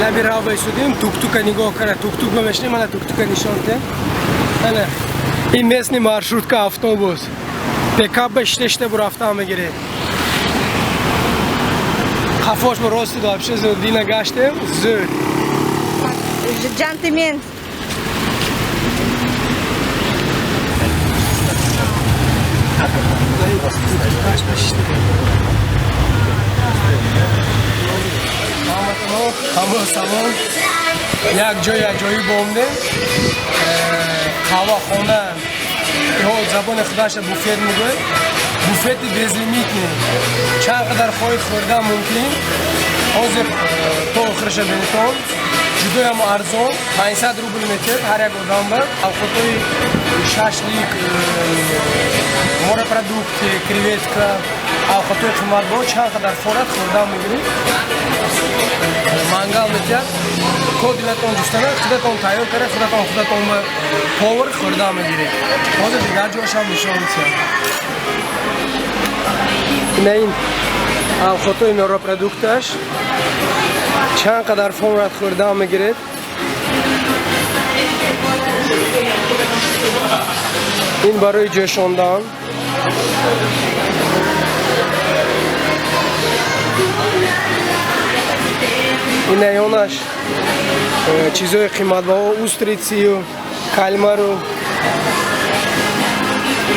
Лаби рав баисудем, туктука нигоҳ кара, туктук мешнем, мана туктука нишон те. Ана ин местный маршрутка, автобус. Пикап ба шишта бурафта мегиред. Қафош ба рости вообще зуд дина гаштем, зуд. Джентльмен. Ҳамо салом. Як ҷой аҷоиб омдем. Қаҳвахона. Ё забони худаша буфет мегӯяд. Буфети безлимитный. Чанд қадар хоҳед хӯрдан мумкин. Ҳозир то охириша бинитон. Ҷудоям арзон, 500 рубл метед ҳар як одамба. Овқатҳои шашлик, морепродукты, креветка, овқатҳои қиматбаҳо чанд қадар форад хӯрдан мегиред. Мангал метиҳад, ко дилатон ҷустана, худатон тайёр карда, худатон худатон ба повар хӯрдан мегиред. Ҳозир дигар ҷошам нишон метиҳам. Ина ин овқатҳои морепродукташ чанд қадар форад хӯрдан мегиред. Ин барои ҷӯшондан. Ина ёнаш чизҳои қиматбаҳо, устрицию, кальмару.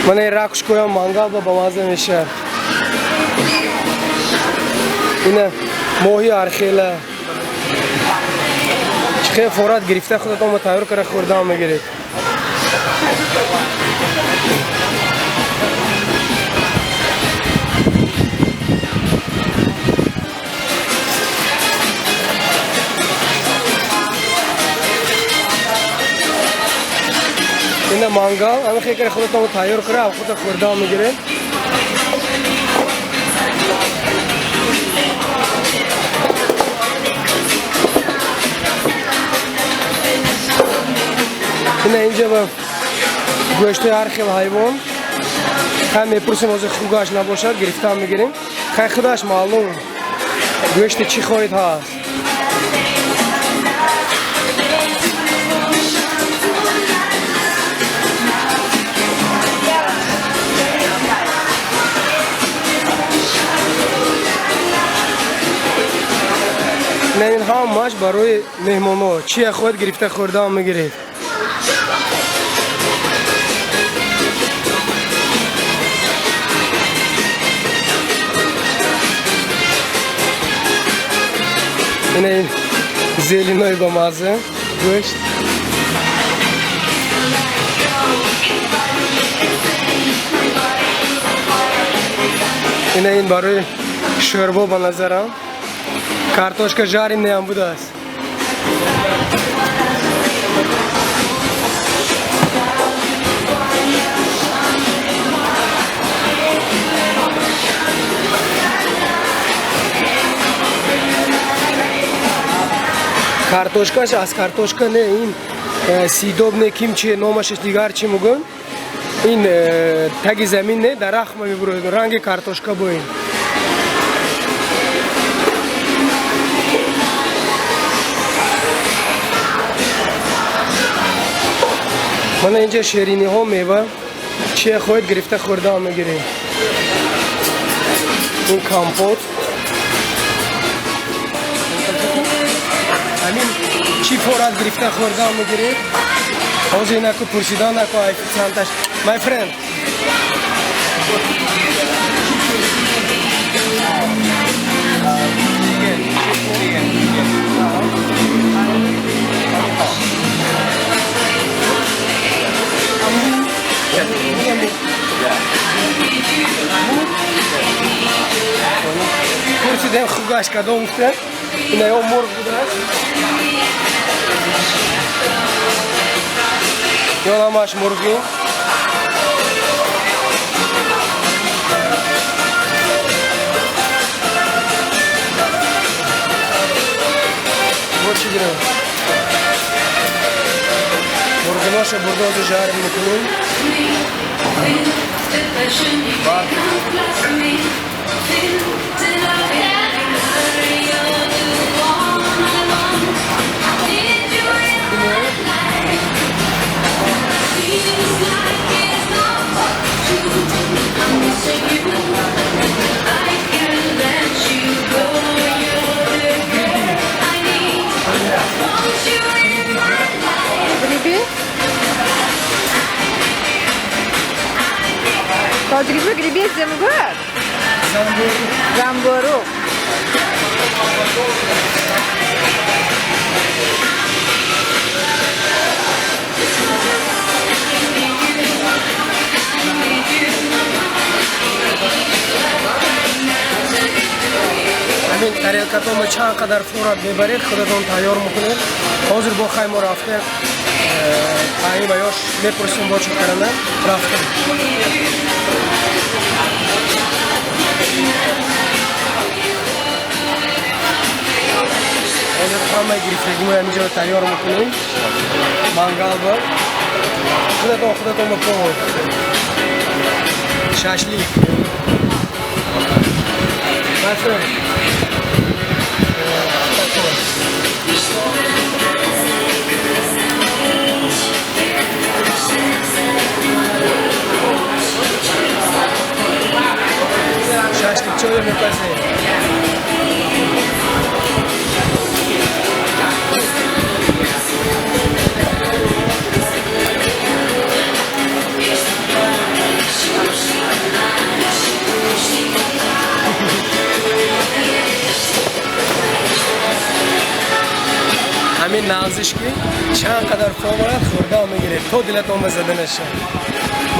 Мана ин ракушкоям мангал ба бамаза мешавад. Ина моҳи архела. Чӣ хел форат гирифта худатон ба тайёр карда хӯрдан мегиред. Ина мангал, ами хел карда худатон ба тайёр карда, худата хӯрдан мегиред. Ина инҷа ба гӯштҳои ҳар хел ҳайвон. Хай мепурсем, ҳозир хугаш набошад, гирифтан мегирем. Хай худаш маълум. Гӯшти чӣ хоҳед ҳаст. Ина ин ҳамааш барои меҳмонҳо. Чие хоҳед гирифта хӯрдан мегиред. Ина ин зеленой ба мазза гӯшт. Ина ин барои шӯрбо ба назарам. Картошка жареная ҳам будааст. Картошкаш аз картошка не, ин сидоб не, ким чи номашаш дигар чи мугӯн. Ин таги замин не, дарахт ма мебурояд, ранги картошка бо ин. Мана инҷа шириниҳо, мева, чие хоҳед гирифта хӯрдан мегирем. Ин компот. Ҳамин чӣ форат гирифта хӯрдан мегиред? Ҳозир инаку пурсидан наку официанташ. My friend. Chicken, chicken. Пурсидем хугаш кадом гуфта. Ина ё мурғ будааст. Ё ҳамаш мурғӣ. Бо чӣ гирем? Мурғиноша бурдозу жарм мекунем. Без мегӯяд? Замбур. Замбуруғ. Ҳамин тарелкатонро чанд қадар фурат мебаред, худатон тайёр мекунед. Ҳозир бо хай мо рафтем, таъин ва ёш мепурсем, бо чӣ карана рафтем. Ҳозир ҳамаи гирифтагимо ҳаминҷо тайёр мекунем. Мангал ба худатон ба повар. Шашлик. My friend. Такое. Шашлик чое мепазем. Ҳамин нағзиш, ки чанд қадар фоварад, хӯрда мегиред, то дилатон ба зада нашад.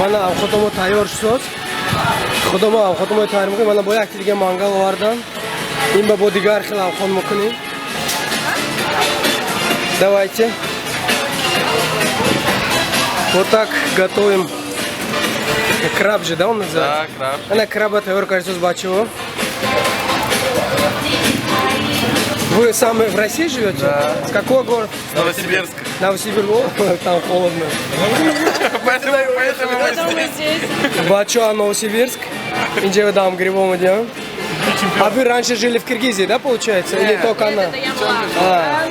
Мана авхотомо тайёр шуд. Худомо авхотомо тайёр мекунем. Мана бо якти дига мангал овардан. Ин ба бо дигар хел авхон мекунем. Давайте вот так готовим. Краб же, да, он называется? Да, краб. Ана краба тайёр кардисоз, бачаҳо. Вы сами в России живете? Да. С какого города? Новосибирск. Новосибирск. О, там холодно. Поэтому мы здесь. Бачо, Новосибирск. Инҷа дам грибом идем. А вы раньше жили в Киргизии, да, получается? Или Нет. только она? Это я была. А.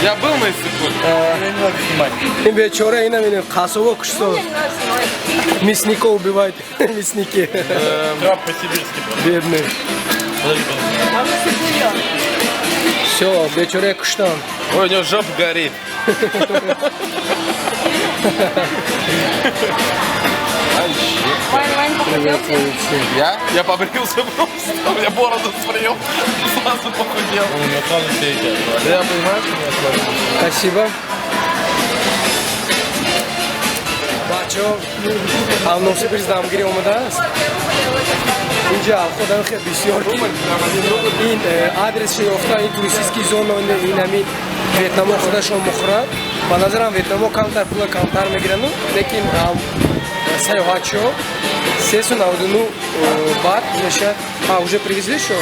Я был на Иссык-Куле. Не надо снимать. Ин бечора ина мине қасобо кушто. Не надо снимать. Мясника убивают. Мясники. Краб по-сибирски. Бедный. Подожди, подожди. Все, бечора куштан. Ой, у него жопа горит. Вань, Вань, похудел ты? Я? Я побрился просто. У меня бороду сбрил. Сразу похудел. У меня сразу все эти. Я понимаю, что у меня сложно. Спасибо. Бачо, а Новосибирск дамгирӣ омадааст. Инҷа худам хеле бисёр ин адресшо ёфта, ин туристический зона, ин ҳамин вьетнамо худашон мухӯрад. Ба назарам, вьетнамо камтар пула камтар мегирану, лекин саёҳатчиҳо 399 бат мешавад. А, уже привезли шо?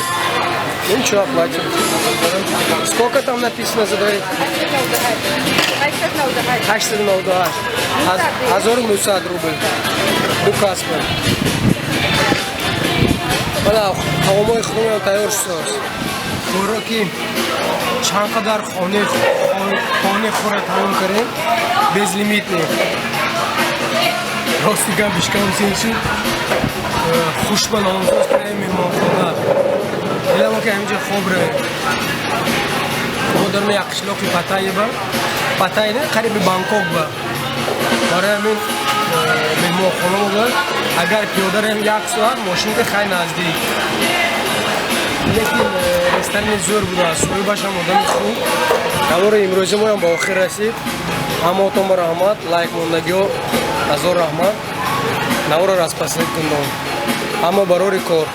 Ну ничего, оплатим. Сколько там написано за двоих? 898. 1900 рубл. Ду каспа. Бала, таомои худамон тайёр шудааст. Хӯроки чанд қадар хоне хӯра тамом кардем, безлимитный. Рости гап, ишкам сер шуд. Хушба номзоз кардем меҳмонхона. Диламо ки ҳаминҷа хоб равем. Мо дорем як қишлоқи Паттайя ба. Паттайя не, қариби Бангкок ба. Барои ҳамин меҳмонхона буд. Агар пиёда равем, як соат, мошинка хеле наздик. Лекин ресторани зӯр будааст, соҳибашам одами хуб. Навори имрӯзи моям ба охир расид. Ҳамаотон ба раҳмат, лайк мондагиҳо ҳазор раҳмат. Наворо распасед кундон. Ҳама барори кор.